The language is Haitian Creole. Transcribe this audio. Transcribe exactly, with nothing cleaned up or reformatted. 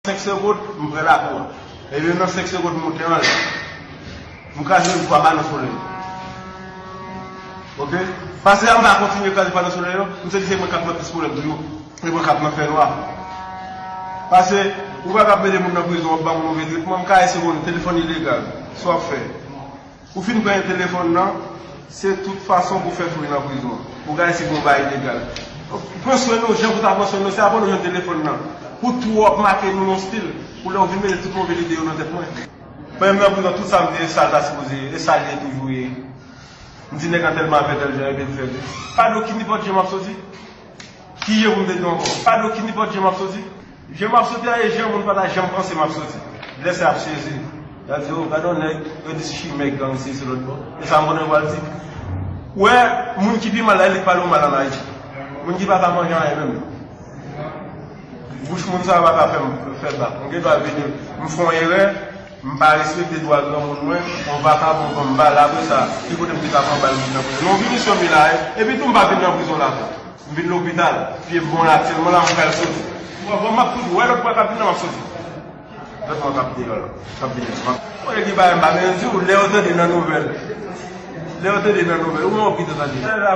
Senk segonn, m pran lakou a. Epi nan senk segonn, m monte anlè. M kraze yon twa pano solèy. Oke? Pase a, m pa kontinye kraze pano solèy yo, m santi se mwen k ap fè plis pwoblèm toujou. Se mwen k ap nan fènwa. Pase, ou pa ka mete moun nan prizon, w ap ba moun move tretman, m ka eseye konn telefòn ilegal. Sa w ap fè? Ou fin pran telefòn nan, se tout fason pou fè fri nan prizon. Ou ka eseye gon bagay ilegal. Pran swen nou, jan pou ta pran swen nou, se apre nou jwenn telefòn nan. Pou twòp make nou nan stil, pou lè w vin mete tout move lide yo nan tèt mwen. Premye m nan prizon, tout sa m te ye, sa l ta sipoze ye, e sa l ye toujou ye. M di nèg an tèlman ap fè tèl jan, epi l fè l. Pa gen okenn nenpòt jan m ap soti. Ki jan pou m te di w ankò? Pa gen okenn nenpòt jan m ap soti. Jan m ap soti a, e jan moun pa ta janm panse m ap soti. Lè sa y ap sezi. Y ap di, o, gade yon nèg, yo di chimè gang, sezi lòt bò. E sa m konnen yo pral di. Ou wè, moun ki pi mal la, e li k pale w mal ann Ayiti. Moun ki pa ka manje anyen menm. Bouch moun sa a pa ka fè m fè bak. M gen dwa vini, m fè yon erè, m pa respekte dwa granmoun mwen, yon vakabon pran m bal, apre sa, ki kote m te ka pran bal vin nan prizon? Non, m vini sou mi la, e, epi tou m pa vin nan prizon la tou. M vin lopital, pye m bon la, aktyèlman la, m pral soti. Bon, bon, m ap toujou wè lòt bwa k ap vin nan, m ap soti. Lòt bwa k ap deyò la, k ap vini. Mwen gen bagay m pa bezwen di w, lè yo tande nan nouvèl, lè yo tande nan nouvèl, ou wè yon pito tande.